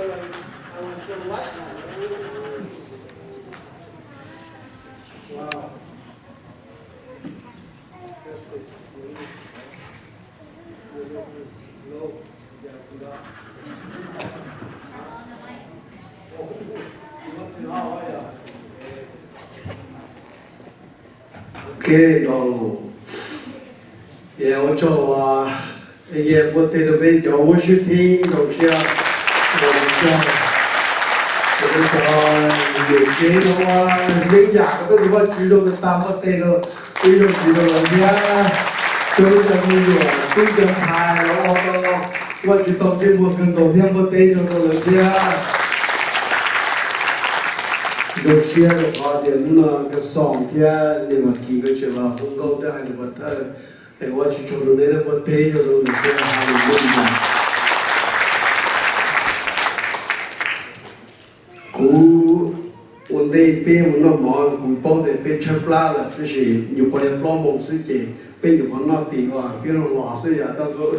Ok, nrog lus, ua tsaug, npuaj teg rau peb cov worship team, zoo siab, zoo siab, cov yawm tsev no ua neeb yam rau peb tus Vajtswv zoo tag, npuaj teg rau, peb zoo siab rau lawv thiab. Peb cov me nyuam tub cov ntxhais los ua rau Vajtswv tau ntsej muag kawg nkaus thiab, npuaj teg zoo rau lawv thiab. Zoo siab rau qhov tias hnub no Kab Xoo thiab niam Vam Kis nkawd tseem los hu nkauj thiab hais lus pov thawj, es ua tsaug rau nej, npuaj teg zoo rau lawv thiab, hais lus zoo. Kuv ua ntej peb mus noj mov, kuv paub tias peb tshaib plab lawm, tab sis nyuam qhuav yog plaub moos xwb ces peb nyuam qhuav noj tim uas fiab los los xwb, yog tau nkaus,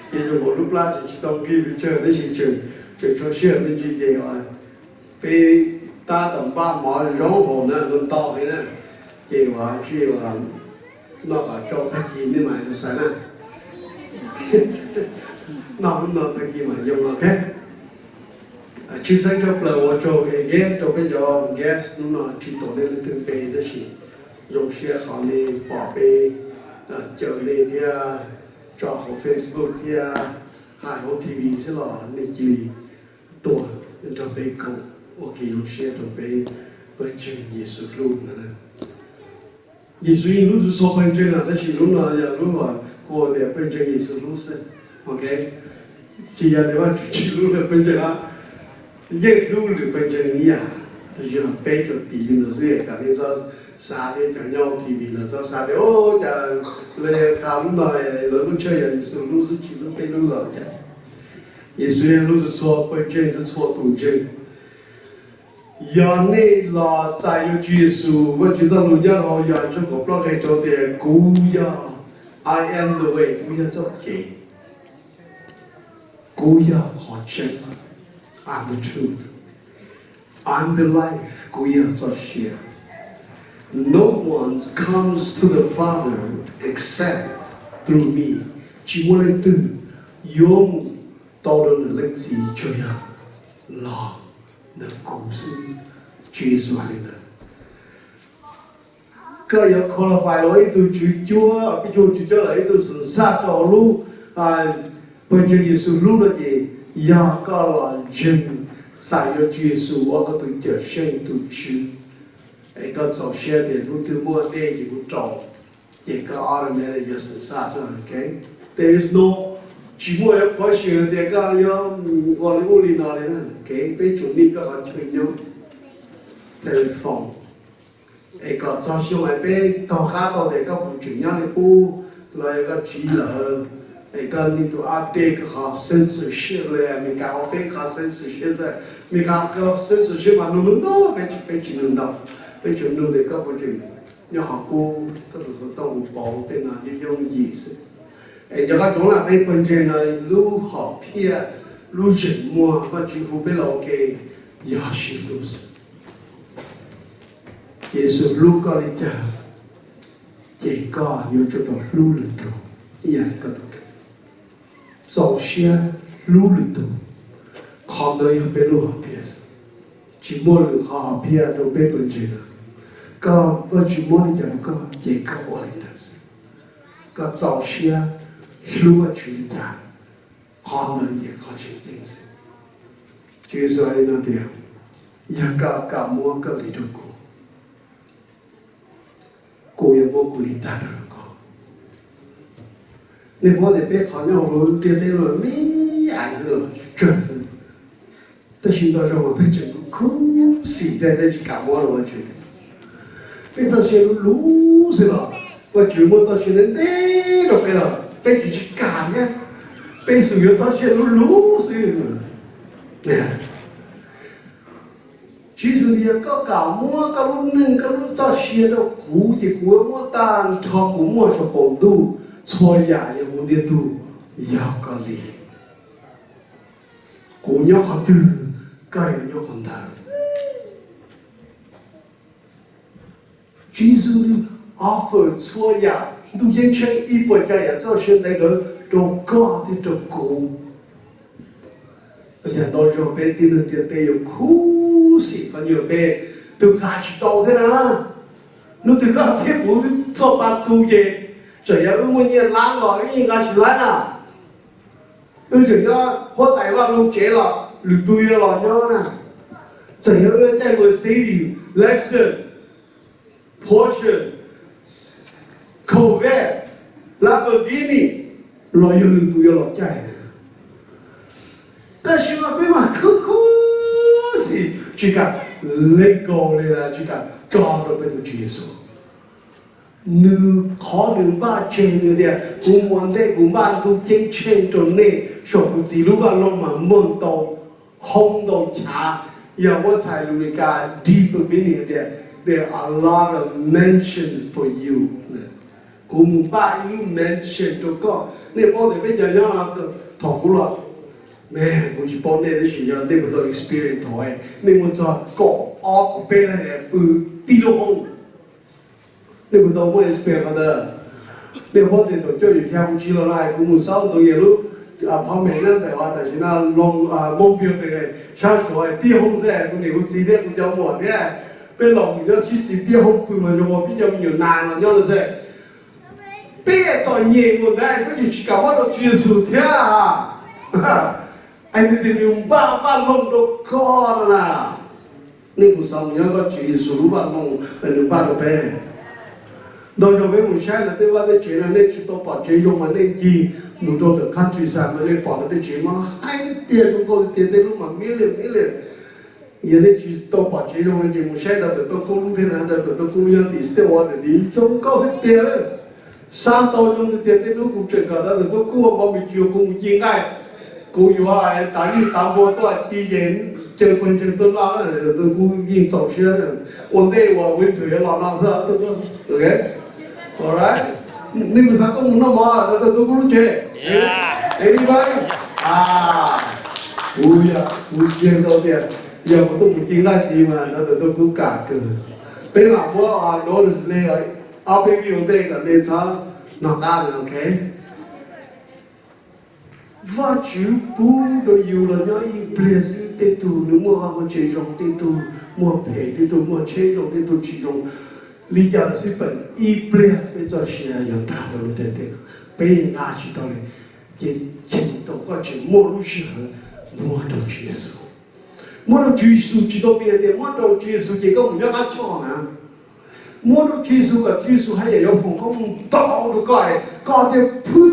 ces zoo nkaus lub plab tseem tsis tau nqig pes tsawg, tab sis tseem tshua siab me ntsis ces peb tab tom npaj mov zoo hauv na, ntau ntau li na, ces ua tsi noj kom tsau tag kis nej mam xav xav na. Noj lub no tag kis mam yoo, ok. Tshwj xeeb tshaj plaws ua tsaug again rau peb cov guest hnub no, tsis tuam nej leej twg npe tab sis zoo siab qhov nej pom peb caw nej thiab, tso hauv Facebook thiab hais hauv T V xwb los nej cia li tuaj nrog peb koom ua kev zoo siab rau peb pawg ntseeg Yexus hlub no. Yexus yeej hlub txhua txhua pawg ntseeg os, tab sis lub no yog lub uas kuv tias pawg ntseeg Yexus hlub xwb, ok. Tsis yog tias Vajtswv tsis hlub lwm pawg ntseeg os, yeej hlub lwm pawg ntseeg ib yam, tab sis peb tsuas tiv li ntawd xwb, kom nej txhob xav thiab, cov nyob T V los txhob xav tias o cas lawv qha lub no, lawv lub tshaj yog Yexus hlub xwb tsis hlub peb hlub los cas. Yexus yeej hlub txhua txhua pawg ntseeg, txhua txhua tus ntseeg. Yog nej los txais yuav Tswv Yexus, Vajtswv txoj lus nyob rau Yauhas tshooj kaum plaub nqe rau tias kuv yog, I am the way, kuv yog txoj kev, kuv yog qhov tseeb, I'm the truth, I'm the life, kuv yog txoj sia. No one comes to the Father except through me. Tsis muaj leej twg yuav mus tau rau nws Leej Txiv tsuas yog los ntawm kuv xwb. Tswv Yexus hais li ntawd. Koj yuav qualify los ib tug tswv cuab, peb tsum tswv cuab los ib tug xwm txheej rau hauv lub pawg ntseeg Yexus hlub no ces yog koj los ntseeg, txais yuav Tswv Yexus ua koj tus Cawmseej tus Tswv, es koj txaus siab tias hnub twg muaj dej ces kuv rau, ces koj automatic yog xwm txheej xwb, ok. There is no, tsis muaj yuav qhuav xwm tias koj yuav ua li ub li no li na, ok. Peb tsum nij koj qhov chaw nyob, telephone, es kom txog xyoo es peb taug qab tau tias koj puas tseem nyob li qub los yog koj tsiv lawm, es koj nij tus update koj qhov censorship li Amelikas ua peb qhov censorship xwb. Amelikas qhov censorship mas nug ntau, peb tsis, peb tsis nug ntau, peb tsuas nug tias koj puas tseem nyob qhov qub, koj tus xov tooj puas pauv, tej no yooj yooj yim xwb. Es yog koj tsoom na peb pawg ntseeg no lub hom phiaj, lub zeem muag Vajtswv hu peb los ua ke yog sib hlub xwb. Yexus hlub koj li cas, ces koj yuav tsum tau hlub lwm tus ib yam li koj tus kheej. Txaus siab hlub lwm tus, qhov ntawd yog peb lub hom phiaj xwb. Tsis muaj lwm qhov hom phiaj rau peb pawg ntseeg na. Koj, Vajtswv muab li cas rau koj ces koj ua li ntawd xwb. Koj txaus siab hlub Vajtswv li cas, qhov ntawd ces qhov tseem ceeb xwb. Tswv Yexus hais li no tias, yog koj kam muab koj li rau kuv, kuv yuav muab kuv li tag rau koj. Nej paub tias peb qhov nyob hauv ntiaj teb no me ais xwb, tsawg xwb, tab sis ntau zaus mas peb tseem khuv xim tej peb tsis kam muab rau Vajtswv. Peb txoj sia luv luv xwb los Vajtswv muab txoj sia ntev ntev rau peb los peb tsis, tsis kam thiab. Peb xum yuav txoj sia luv luv xwb. Tswv Yexus tias, koj kam muab koj lub neej koj lub txoj sia rau kuv ces kuv yuav muab tag nrho kuv muaj saum qaum ntuj txhua yam yog kuv ntiag tug, yog koj li. Kuv nyob qhov twg, koj yuav nyob qhov ntawd. Tswv Yexus nws offer txhua yam ntuj ceeb tsheej ib puas tsav yam txoj sia ntev lawm rau koj thiab rau kuv. Yog ntau zaug peb tib neeg ntiaj teb yuav khuv xim qhov nyuag peb tus nqa tsis tau thiab na. Hnub twg koj thiab kuv twb txog pa tu ces txawm yog wb muaj nyiaj lab los wb yeej nqa tsis laib na. Wb tseem nyob huab tais vaj loog tsev los lwm tus yuav los nyob na. Txawm yog wb caij Mercedes, Lexus, Porsche, Corvette, Lamborghini los yog lwm tus yuav los caij na. Tab sis mas peb mas khuv khuv xim tsis kam let go li, tsis kam tso rau peb tus Tswv Yexus. Nws, qhov nws npaj tseg nws tias kuv mus ua ntej kuv npaj ntuj ceeb tsheej rau nej saum kuv Txiv lub vaj loog mas muaj ntau hoob ntau chav. Yog muab txhais lus Meskas deeper meaning tias there are a lot of mansions for you. Kuv mus npaj ib lub mansion rau koj. Nej paub tias peb cov nyob no thaum kuv los, kuv tsis paub nej tab sis yog nej puas tau experience thaum nej muaj txog kaum ob kaum peb leeg pw tib lub hoob. Nej puas tau muaj experience qhov ntawd? Nej paub tias thaum cuaj caum xya kuv tsis los no kuv mus xauj Ntxoov Yias lub apartment nyob ntawm uas tam sim no Loob, Moob Building sab Suav tib hoob xwb, kuv niam kuv txiv thiab kuv cov muam thiab peb los mus nyob sib txis tib hoob pw mas zoo ua tib co me nyuam nas los nyob no xwb. Peb txom nyem mus ntawd peb tseem tsis kam muab rau Tswv Yexus thiab. Es nws tias nws npaj vaj loog rau koj no na. Nej puas xav mus nyob Vajtswv Yexus lub vaj loog es nws npaj rau peb? Ntau zaus peb mus saib lawv tej vaj tej tsev no nej tsis tau pom tsev zoo mas nej ncig mus rau ntawm countryside mas nej pom lawv tej tsev mas haib tiag tiag, zoo nkauj tiag tiag, tej lub mas million million. Yog nej tsis tau pom tsev zoo no ces mus saib Doctor Tooj Kub lub thiab na, Doctor Tooj Kub lub nyob tim Stillwater tid zoo nkauj tiag tiag. Xav tau zoo tiag tiag, tej hnub kuv tseem kom Doctor Tooj Kub ua npau npis cuag kuv mus ci nqaij, kuv yuav tav nyuj tav npua tuaj ci ces caw pawg ntseeg tuaj noj, Doctor Tooj Kub yeej txaus siab. Ua ntej uas winter yuav los no xwb. Alright, nej puas xav tuaj mus noj mov Doctor Tooj Kub lub tsev? Anybody? Kuv, kuv ntseeg tau tias yog kuv tuaj mus ci nqaij tid mas Doctor Tooj Kub kam kawg. Peb mam muab notice li, ob peb vij ua ntej kom nej txhob hnov qab, ok? Vajtswv pub rau yus los nyob ib pliag xwb, tej tug nws muaj vaj muaj tsev zoo, tej tug muaj phem, tej tug muaj tsheb zoo, tej tug tsis zoo. Li cas los xij peem ib pliag peb txoj sia yog tag rau lub ntiaj teb no, peb nqa tsis tau li. Ces cheem tau koj tseem muaj lub sij hawm muab rau Tswv Yexus. Muab rau Tswv Yexus tsis tau mean tias muab rau Tswv Yexus ces koj mus nyob qab choj na. Muab rau Tswv Yexus kom Tswv Yexus haj yam yuav foom koob hmoov ntau rau koj, koj thiaj pw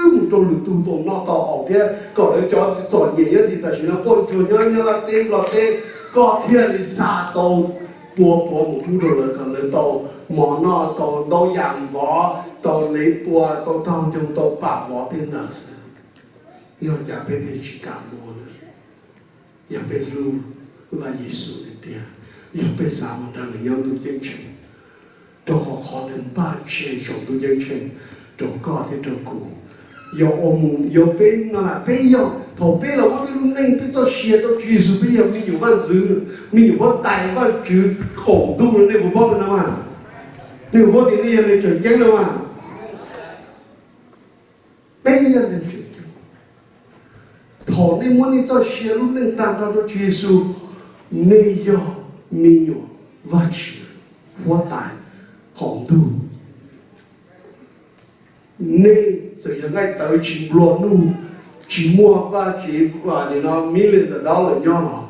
mus rau lwm tus tau noj tau haus thiab kom lawv cov txom nyem nyob tim tam sim no quaj ntsuag nyob Nyab Laj teb Nplog teb, koj thiaj li xa tau pua puav mus pub rau lawv kom lawv tau mov noj, tau ntaub yas vov, tau lev pua, tau taug ncoo, tau pam vov tej ntawd xwb. Yog cas peb thiaj tsis kam muab? Yog peb hlub Vaj Yexus tiag tiag, yog peb xav mus nrog nws nyob ntuj ceeb tsheej, rau qhov qhov nws npaj tseg saum ntuj ceeb tsheej rau koj thiab rau kuv. Yog ua mus yog peb no, peb yog thaum peb los muab peb lub neej peb txoj sia rau Tswv Yexus, peb yog me nyuam vaj ntxwv, me nyuam huab tais Vajtswv qaum ntuj no, nej puas paub li no mas? Nej puas paub tias nej yog neeg tseem ceeb no mas? Peb yog neeg tseem ceeb. Thaum nej muab nej txoj sia lub neej tag nrho rau Tswv Yexus, nej yog me nyuam Vajtswv huab tais qaum ntuj. Nej txawm yog nqaij tawv tsis nplua nuj, tsis muaj vaj tsev millions of dollars nyob los,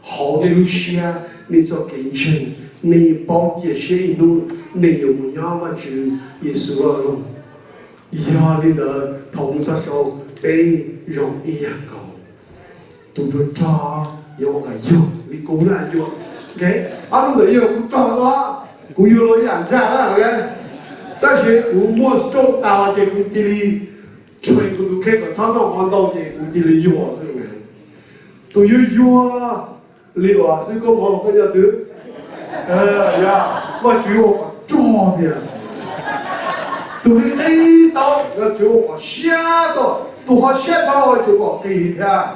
hauv nej lub siab, nej txoj kev ntseeg, nej paub cia siab ib hnub nej yuav mus nyob Vajtswv Yexus lub. Yog li ntawd thaum mus txog saud peb zoo ib yam nkaus. Tus nruab rog yuav ua kom yog li kuv na, yuav, ok, ob hnub ntawd yog kuv rog no, kuv yuav luag ib yam ntsaj na, ok. Tab sis kuv muaj stroke tas ces kuv cia li train kuv tus kheej kom txhob noj mov ntau ces kuv cia li yuag xwb. Tus yuag yuag li uas xwb koj mus koj nyob twg, yog Vajtswv ua kom rog thiab. Tus qhib qhib tau, Vajtswv ua kom siab tau, tus ho siab tau, Vajtswv ua kom qis thiab.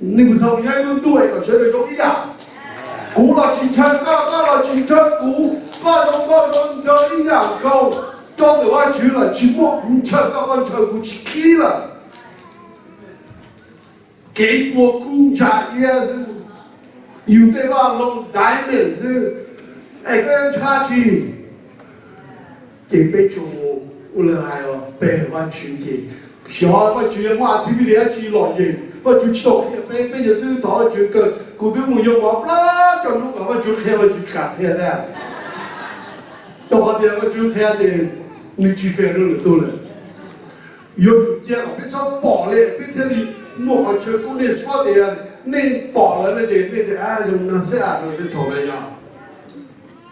Nej puas xav mus nyob ib lub ntuj es kom sawv daws zoo ib yam? Kuv los tsis ntshaw koj, koj los tsis ntshaw kuv, koj zoo nkauj zoo nraug ib yam nkaus, rau ntawm Vajtswv los tsis muaj kuv ntshaw koj, koj ntshaw kuv tsis khib lawm. Kev puas kuj ntsa iab xwb, yus tej vaj loog diamond xwb, es koj yuav ntshai tsi? Ces peb tsuas mus ua li hais os, pe Vajtswv ces xyov Vajtswv yuav muab activity dab tsi los ces Vajtswv tsis tau qhia peb, peb yog xib hwb thov Vajtswv kawg, kuv twb mus yuav mov plab cov hnub kom Vajtswv qhia, Vajtswv tsis kam qhia thiab. Rau qhov tias Vajtswv qhia ces nws tsis fair rau lwm tus lawm. Yuav tsum cia kom peb txhob pom li peb thiaj li muaj qhov chaw kub. Nej tsis paub tias nej pom lawm no ces nej tias zoo no xwb a, rau tej thaum na yog.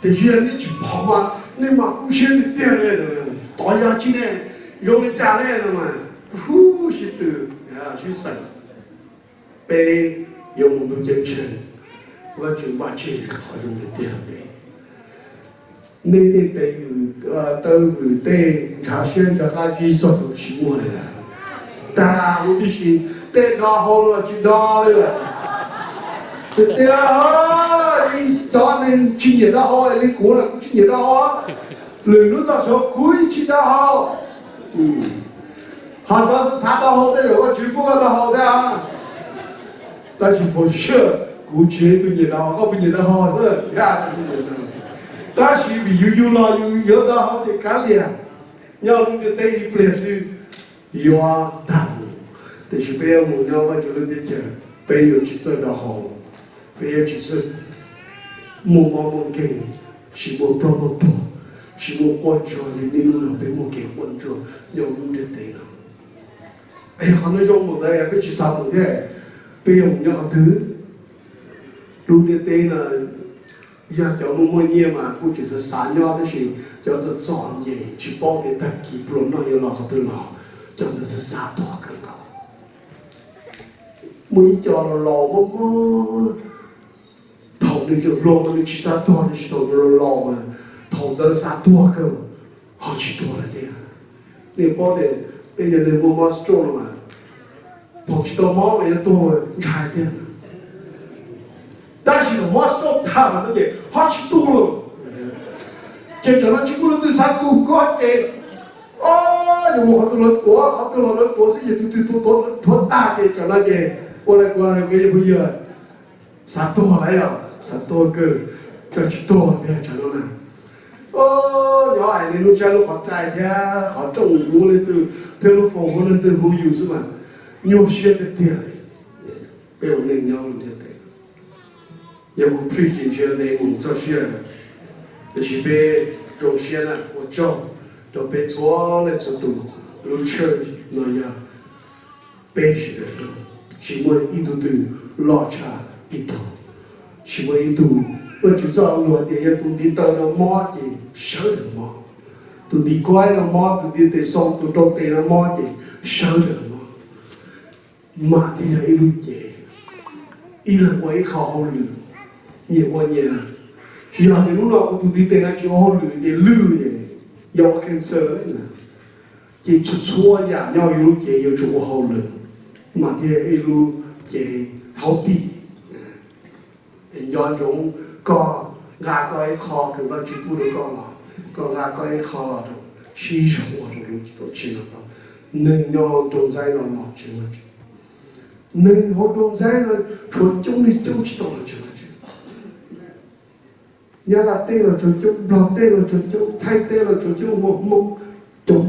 Tiam sis nej tsis pom mas nej mam kub siab tiag tiag li. Tod yog tsi ne, zoo li cas ne no mas, hu, sib tw, sib xeem. Peb yuav mus ntuj ceeb tsheej, Vajtswv npaj tseg qhov zoo tiag tiag rau peb. Nej tej teev vwm, taw vwm, tej ntshav siab ntshav qab zib txog thaum tsis muaj li lawm. Tag huv tib si, tej do hau los tsis do li lawm. Tiag tiag, cov neeg tsis nyiam do hau li kuv los kuv tsis nyiam do hau. Lwm hnub txog saud kuv tsis do hau. Ho cov xav do hau tej zaum Vajtswv pub koj do hau thiab. Tab sis for sure kuv tsis yog ib tug nyiam do hau, koj puas nyiam do hau xwb? Tab sis vim yus yug los yus yuav do hau ces kav liam. Nyob lub ntiaj teb ib pliag xwb yuav tag mus, tiam sis peb yuav mus nyob Vajtswv lub teb chaws, peb yuav tsis txawj do hau, peb yuav tsis txawj muaj mob muaj nkeeg, tsis muaj ploj muaj tuag, tsis muaj quaj ntsuag li niaj hnub no peb muaj kev quaj ntsuag nyob lub ntiaj teb no. Es qhov no zoo mus ntawd peb tsis xav mus thiab, peb yuav mus nyob qhov twg? Lub ntiaj teb no yog cov muaj muaj nyiaj mas kuj tseem xav xav nyob, tab sis cov txom txom nyem tsis paub tias tag kis pluas noj yuav los qhov twg los, cov ntawd xav xav tuag kawg nkaus. Muaj ib co laus laus mob mob, thaum nws tseem hluas mas nws tsis xav tuag, tab sis thaum nws laus laus mas thaum ntawd xav tuag kawg, ho tsis tuag lawm tiag. Nej paub tias peb cov neeg muaj mob stroke no mas, thaum tsis tau mob mas yuav tuag ntshai tiag, tab sis thaum mob stroke tag no ces ho tsis tuag lawm. Ces tsam no tsis muaj leej twg xav tu koj ces, o, yus mus qhov twg los tuav, qhov twg los lawv tuav xwb, yog tus twg tus tuav rhuav tag ces tsam no ces ua li kuv hais rau peb cov phooj ywg, xav tuag lawm yog xav tuag kawg, tsis tuag tiag tsam no na. Nyob hais li lub sab lub qhov rai thiab qhov rooj ntug leej twg thiab lub phone hu leej twg hu yus xwb mas nyuaj siab tiag tiag li. Peb ua neej nyob lub ntiaj teb, yog kuv preach ces ntshe ntev mus txog siab, tiam sis peb zoo siab na, ua tsaug rau peb txhua leej txhua tus. Lub church no yog peb sawv daws, tsis muaj ib tug twg loj tshaj ib tug, tsis muaj ib tug. Vajtswv txoj lus hais tias yog tus ntiv taw no mob ces sawv daws mob, tus ntiv kaib no mob, tus ntiv tes xoo, tus rau tes no mob ces sawv daws mob. Mas thiaj yog ib lub cev, ib leeg ua ib qho hauj lwm, nyias ua nyias. Yog tias hnub no kuv tus ntiv tes no tsis ua hauj lwm ces lwj, yog ua cancer na, ces txhua txhua yam nyob yus lub cev yuav tsum ua hauj lwm, mas thiaj yog ib lub cev healthy. Nco ntsoov, koj nqa koj ib qho kws Vajtswv pub rau koj los, koj nqa koj ib qho los rau, sib zog ua rau lub tuam tsev no. Neeg nyob nroog ntxaib no los tsev Vajtswv, neeg hauv nroog ntxaib no tshuav coob li coob tsis tau los tsev Vajtswv. Nyab Laj teb los tshuav coob, Nplog teb los tshuav coob, Thaib teb los tshuav coob, Hmoob coob.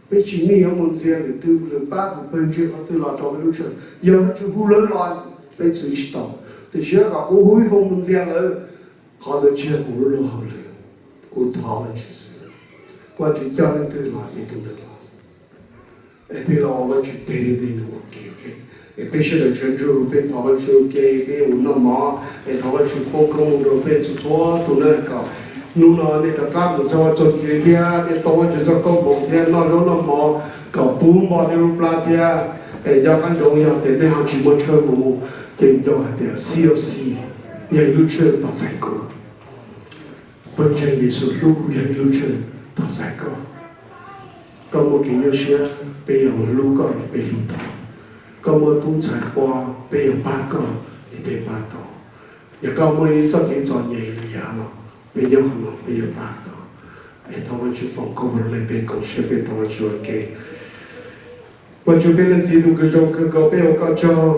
Peb tsis nij yuav mus ntxias lwm tus, lwm pab tus pawg ntseeg qhov twg los rau peb lub tshawj, yog Vajtswv hu lawv los peb txwv tsis tau. Tiam sis kom kuv hu ib foob mus ntxias lawv, qhov ntawd tsis yog kuv lub luag hauj lwm, kuv thov Vajtswv xwb. Vajtswv coj leej twg los ces tus ntawd los. Es peb los ua Vajtswv teg li ntawd nws ua ke, es peb sawv daws sawv ntsug peb thov Vajtswv ua ke, peb ua noj mov, es thov Vajtswv foom koob hmoov rau peb txhua txhua tus na, kom hnub no nej rov qab mus txog vaj txog tsev thiab nej tau Vajtswv txoj koob hmoov thiab noj zaub noj mov, kom puv npo nej lub plab thiab. Es nco qab ntsoov, yog tias nej ho tsis muaj chaw mus, ces nco hais tias C F C yog ib lub tshawj tau txais koj. Pawg ntseeg Yexus Hlub yog ib lub tshawj tau txais koj. Koj muaj kev nyuaj siab, peb yog hlub koj, peb hlub tau. Koj muaj tub ntxhais ua, peb yuav pab koj, es peb pab tau. Yog koj muaj ib txoj kev txom nyem li yav los, peb nyob qhov no peb yuav pab koj. Es thov Vajtswv foom koob hmoov rau nej, peb koom siab peb thov Vajtswv ua ke. Vajtswv peb leej txiv tus kws zoo kawg nkaus, peb ua koj tsaug.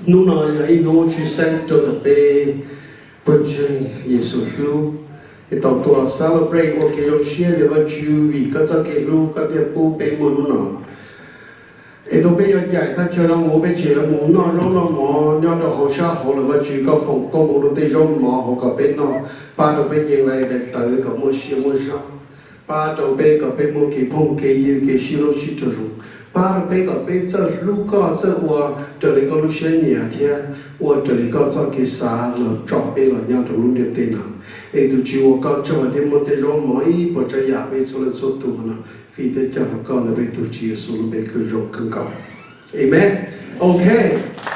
Hnub no yog ib hnub tshwj xeeb rau ntawm peb pawg ntseeg Yexus hlub, es tau tuaj celebrate ua kev zoo siab rau Vajtswv vim koj txoj kev hlub koj thiaj pub peb muaj hnub no. Es thaum peb yuav ncaim thaj chaw no mus, peb tseem yuav mus noj zaub noj mov nyob rau hauv sab hauv lawm, Vajtswv koj foom koob hmoov rau tej zaub mov hauv kom peb noj, pab rau peb cev nqaij daim tawv kom muaj sia muaj zog, pab rau peb kom peb muaj kev phooj kev ywg, kev sib hlub sib raug zoo, pab rau peb kom peb txawj hlub koj, txawj ua raws li koj lub siab nyiam thiab ua raws li koj txoj kev xav los tso peb los nyob rau lub ntiaj teb no. Es tus Tswv ua koj tsaug thiab muab tej zaub mov ib puas tsav yam peb txhua leej txhua tus no fij thiab coj rau koj ntawm peb tus Tswv Yexus lub npe kws zoo kawg nkaus. Amen. Ok,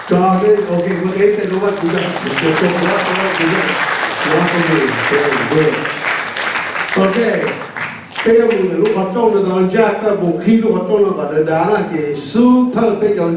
tso peb, ok, ua ke tej lub Vajtswv, ok, peb yuav mus ntawm lub qhov rooj no, ntsaj koj mus qhib lub qhov rooj no kom dav dav na, ces xub thawj peb cov